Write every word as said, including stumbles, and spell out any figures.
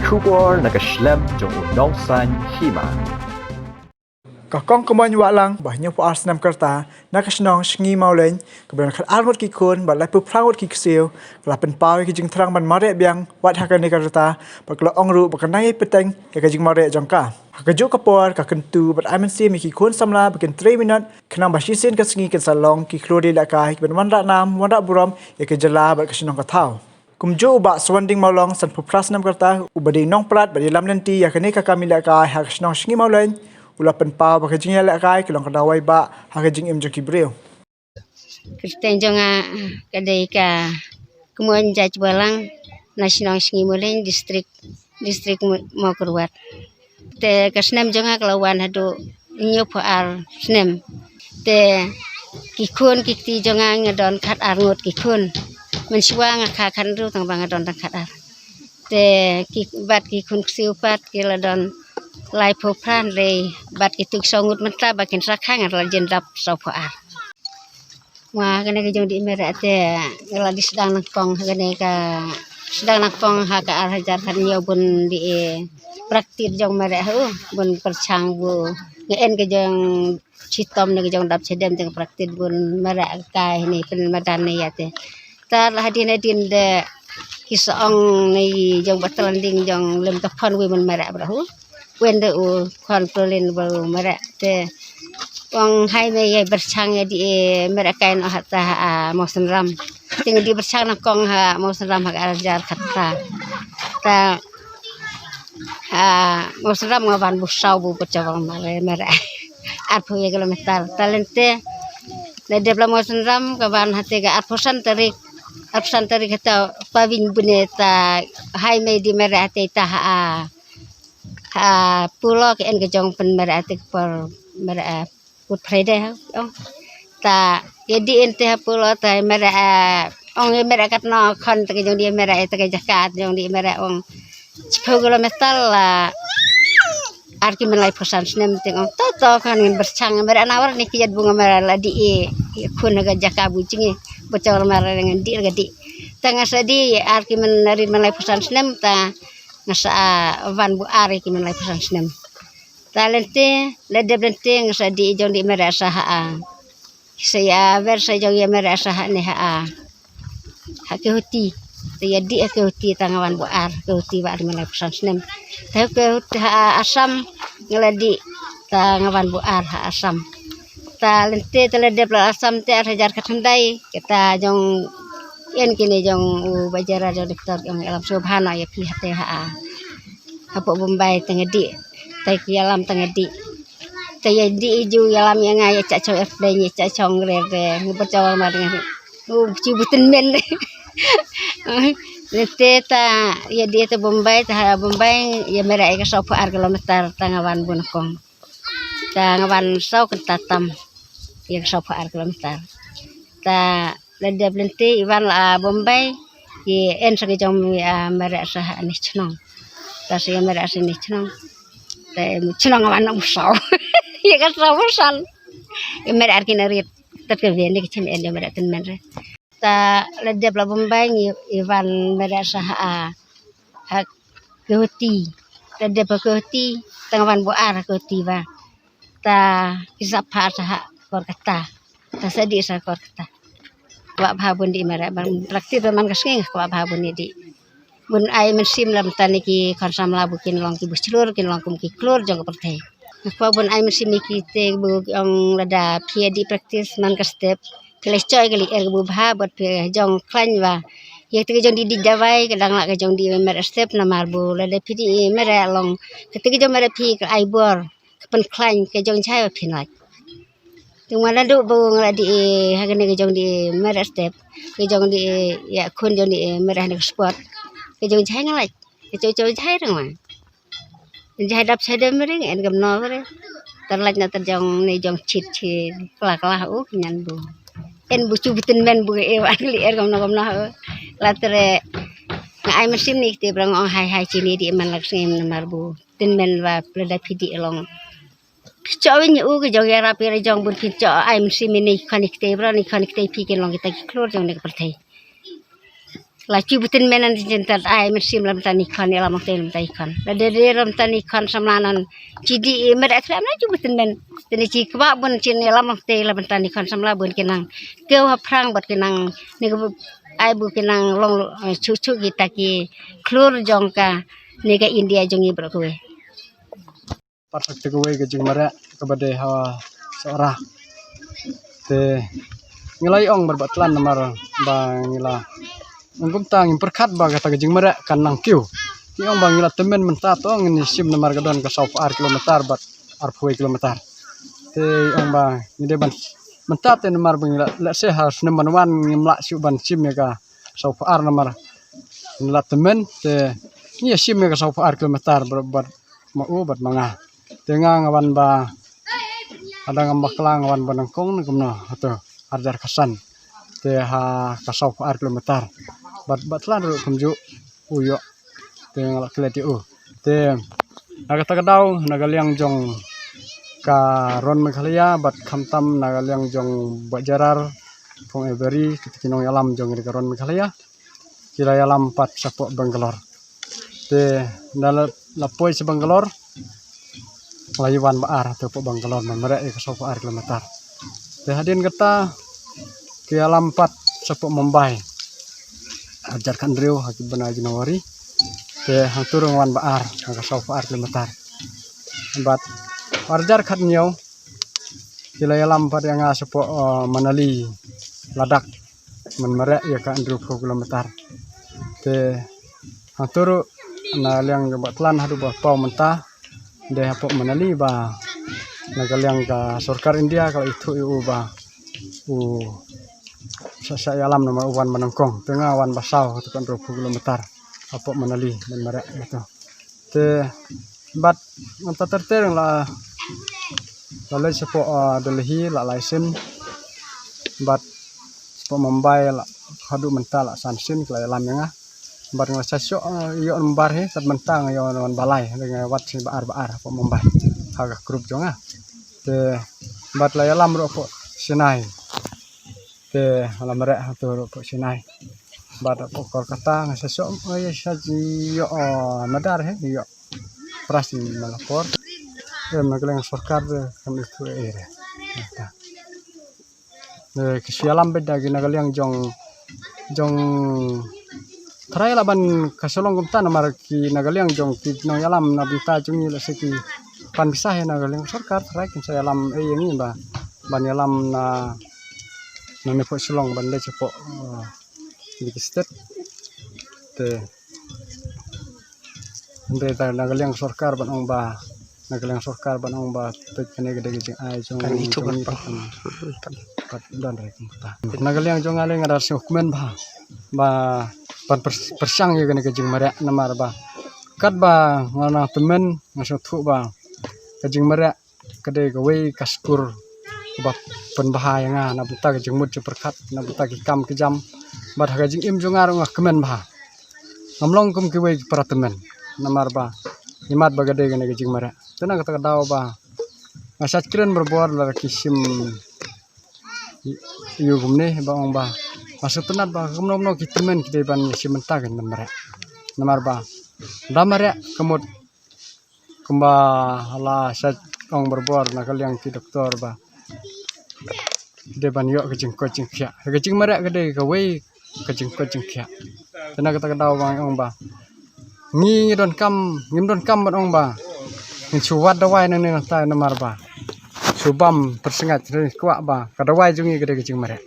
Khubor na ka shlem jong u nongsan hima. Ka Kong Kmoin Wahlang ba hynñiewphew ar snem ka rta na ka shnong Sngi Mawlein kaba don khatar ngut ki khun bad laiphew phra ngut ki ksiew ka la pynpaw ïa ka jingthrang ban mareh biang wat ha kane ka rta bad ka la ong ruh ba ka nang ïai pateng ïa ka jingmareh jong ka. Ha kajuh ka por ka kyntu bad ai mynsiem ïa ki khun samla ba kin trei minot khnang ba shisien ka sngi kin sa long ki khlur ïalehkai kiban wanrah nam wanrah burom ïa ka jylla bad ka shnong ka thaw. Kumjuh u Bah Suwanding Mawlong, sanphew phra snem ka rta, uba dei nongprat bad ïalam lynti ïa kane ka kam ïalehkai ha ka shnong Sngi Mawlein, u la pynpaw ba ka jingïalehkai ka long ka dawai bah ha ka jingim jong ki briew. Kyrteng jong nga ka dei ka Kmoin Jait Wahlang, na shnong Sngi Mawlein, district, district Mo-, Mawkyrwat. Te ka snem jong nga ka la wan haduh hynñiewphew ar snem. Te ki khun ki kti jong nga nga don khatar ngut ki khun. Mynshuwa nga kha khathynriew tang ba nga don tang khatar. Te ki bad ki khun ksiew pat ki la don laiphew phra, hynrei bad ki tu ki saw ngut mynta ba kin sa kha nga la jin dap sawphew ar. Wa kane ka jong dih mareh te nga la dih sdang nyngkong ha kane ka, sdang nyngkong ha ka ar hajar khathynñiew bun dih praktis jong mareh ha u bun pyrshang bu nga en ka jong chitom ne ka jong dap chedem te nga praktis bun mareh kai ne pynmadan ne ïa te. Ta la hadien hadien de ki sa ong ne jong ba tlanding jong lem ka phon wi mun mareh bra hu. Wen de u khon Prolin ba u mareh te ong hai me ïa pyrshang ïa dih mareh kai noh ha ta ha Mawsynram. Te nga dih pyrshang nyngkong ha Mawsynram ha ka ar hajar khatar. Ta ha Mawsynram nga wan bu saw bu pyrshang mareh mareh arphew ïa kilometer. Ta lynte la dep la Mawsynram ka wan ha te ka arphew san tarik, arphew san tarik ha ta pawing bune ta hai me dih mareh ha te ta ha ha Pulo ka en ka jong pynmareh ha te ka por mareh ha Good Friday ha ong. Ta ïa dih en te ha Pulo ta mareh ha ong ïa mareh katno khon te ka jong dih mareh te ka jaka jong dih mareh ong. Chiphew kilometer la ar ki men laiphew san snem te ong to to khon ngin pyrshang mareh nawar ne ki ïa bu nga mareh la dih ïa khun ha ka jaka bu jngi bu chawar mareh ngan dih la ka dih. Ta nga sa dih ar ki men rit men laiphew san snem ta nga sa, ah, wan bu ar ïa ki men laiphew san snem. Ta lynte la dep lynte nga sa dih jong dih mareh sa ha, ah, sa ïa wer sa jong ïa mareh sa ha ne ha, ah, ha Kehoti. Ta ïa dih ha Kehoti ta nga wan bu ar Kehoti ba ar men laiphew san snem. Ta ha Kehoti ha, ah, Assam nga la dih ta nga wan bu ar ha Assam. Ta lynte ta la dep la Assam te ar hajar khatkhyndai kata jong en kine jong u bajera jong doktor jong ïalam sngewbha noh ïa phi ha te ha, ah, hapoh Bombay te nga dih. Ta ki ïalam te nga dih. Ta ïa dih ju ïalam ïa nga ïa cha chong airplane ïa cha chong re re ngi ba chong ma re. U chi bu tynmen re. Lynte ta ïa dih ta Bombay ta ha Bombay ïa mareh ïa ka sawphew ar kilometer ta nga wan bu nyngkong. Ta nga wan saw kynta tam ïa ka sawphew ar kilometer. Ta la dep lynti i wan la, ah, Bombay i en sa ka jong mi, ah, mareh sa ha ni chnong. Ta sa ïa mareh sa ni chnong. Ta em chnong nga wan nang saw ïa ka saw san. I mareh ar ki na rit tat ka wen ni ka chem en ïa mareh tynmen re. Ta la dep la Bombay ngi i wan mareh sa ha, ah, ha Kehoti. La dep ha Kehoti ta nga wan bu ar ha Kehoti ba. Ta ki sap pha sa ha Kolkata. Ta sa dih sa Kolkata. Kwah bha bun dih mareh ban praktis ban man ka sngi kwah bha bun dih. Bun ai mynsiem la mynta ne ki khon samla bu kin long ki bu chlur kin long kum ki klur jong ka pyrthei. Kwah bun ai mynsiem ne ki te bu ong lada phi dih praktis man ka step. Phi la choi ka lyer ka bu bha bad phi jong khlaiñ ba ïa kata ka jong dih dih dawai ka dang lah ka jong dih mareh step namar bu lada phi dih mareh long kata ka jong mareh phi ka ai bor ka pynkhlaiñ ka jong jhai ba phi lait. Tang ma naduh ba nga la dih ha kane ka jong dih mareh step ka jong dih ïa khun jong dih mareh ne ka sport ka jong jhai nga lait ka jong jong jhai rang ma. Jai dap chadem ring en kam no re. Terlaj na terjong ne jong chit chit kla kla u nyan bu. En bu chu bu tynmen bu e wa li er kam no kam no u. La tre nga ai mynsiem ni kti brang ong hai hai chini di man lak sngem namar bu tynmen wa pleda phi di long. Cho win u ke jong ya rapi re jong bun phi cho ai mynsiem ni khani kti brang ni khani kti phi kin long kita ki klur jong ne ka pyrthei. La chu butun men an jin tat ai men sim lam tani khon ïalam te lam tai khon. La de de lam tani khon samla non. Chi di i met athlem la chu butun men. Tani chi kba bun chin ïalam te lam tani khon samla bun ki nang. Keu ha phrang bad ki nang ni ka bu-, ai bu ki nang long, eh, chu chu ki ta ki klur jong ka ni ka India jong i bro kwe. Pat ha kawei ka jingmareh kaba dei ha Sohra. Te ngi la ïa ong marba tlan namar ba ngi la ong kumta ngim pyrkhat ba kata ka jingmareh kan nang kiew. Ngi ong ba ngi la tymmen mynta to ngin ïa shim namar ka don ka saw phew ar kilometer bad ar phew kilometer. Te ong ba ngi dei ban mynta te namar ba ngi la lehse ha snem ban wan ngim lah shuh ban shim ïa ka saw phew ar namar ngi la tymmen te ngi ïa shim ïa ka saw phew ar kilometer bad, bad ma u bad ma nga. Te nga nga wan ba hadang ngam bakla nga wan ba nyngkong ne kumno hato arjar khasan. Te ha ka saw phew ar kilometer. Bad, bad tlan ruh kumjuh u ïoh. Te nga la klet ïa u. Te na kata ka daw na ka liang jong ka Ron Meghalaya bad khamtam na ka liang jong Bajarar Phong Avery kita ki nongïalam jong ka Ron Meghalaya. Ki la ïalam pat shapoh Bangalore. Te na la, la poi sha Bangalore la ïa wan ba ar te poh Bangalore man mareh ïa ka saw phew ar kilometer. Te hadien kata ki ïalam pat shapoh Mumbai. Arjar khathynriew ha ki bnai January. Te hangtu ruh wan ba ar ha ka saw phew ar kilometer. Bad arjar khathynñiew ki la ïalam pat ïa nga shapoh, uh, Manali Ladakh. Man mareh ïa ka hynriew phew kilometer. Te hangtu ruh na liang jong ba tlan haduh ba paw mynta. Dei hapoh Manali ba na ka liang ka sorkar India ka la ithuh ïa u ba u sa sa ïalam namar u wan ba nyngkong te nga wan ba saw haduh ka hynriew phew kilometer hapoh Manali man mareh ïa tu. Te bad mynta ter ter la la leit shapoh, ah, Delhi la lai sien bad shapoh Mumbai la haduh mynta la san sien ki la ïalam ïa nga. Bad nga sa shoh, ah, ïoh number hi kat mynta nga ïoh number ba lai nga wad sien ba ar ba ar hapoh Mumbai ha ka group jong nga. Te bad la ïalam ruh hapoh Chennai. Te la mareh hato ruh hapoh Chennai. Bad hapoh Kolkata nga sa shoh, oh, ïa sa ji ïoh, oh, madar hi ïoh. Pras ni na la por. Em na ka liang sorkar de kam ithuh ïa re. Eh, ki shu ïalam beit da ki na ka liang jong, jong tharai la ban ka shu long kumta namar ki na ka liang jong ki nongïalam na bynta jong ngi lehse ki pan pisa hi na ka liang sorkar tharai kin sa ïalam ei ïa ngi ba ban ïalam na, na ne poh Shillong ban leit shapoh, eh, ki state. Te hynrei ta na ka liang sorkar ban ong ba, na ka liang sorkar ban ong ba peit kane ka dei ka jingai jong, kan ki jong ngi pat kan, pat don re kumta. Na ka liang jong nga le nga da sngewkmen bha ba ban pyrshang ïa kane ka jingmareh namar ba katba nga nang tymmen nga sngewthuh ba ka jingmareh ka dei kawei ka skur kaba pynbha ïa nga na bynta ka jingmut jingpyrkhat na bynta ki kam ki jam. Bad ha ka jingim jong nga ruh nga kmen bha. Ngam long kum kiwei ki para tymmen namar ba imat ba ka dei kane ka jingmareh. Te na kata ka daw ba nga shait kren barabor lada ki shim ïa u kumne ba ong ba nga sngewtynnat ba kumno kumno ki tymmen ki dei ban shim bynta ka jingmareh. Namar ba da mareh ka mut kumba la shait ong barabor na ka liang ki doktor ba dei ban ïoh ka jingkoit jingkhiah. Ka jingmareh ka dei kawei ka jingkoit jingkhiah. Te na kata ka daw ba ngi ong ba ngi ngi donkam, ngim donkam ban ong ba ngin shu wad dawai nangne nangtai namar ba shu bam pyrsngewt, kwah ba ka dawai jong ngi ka dei ka jingmareh.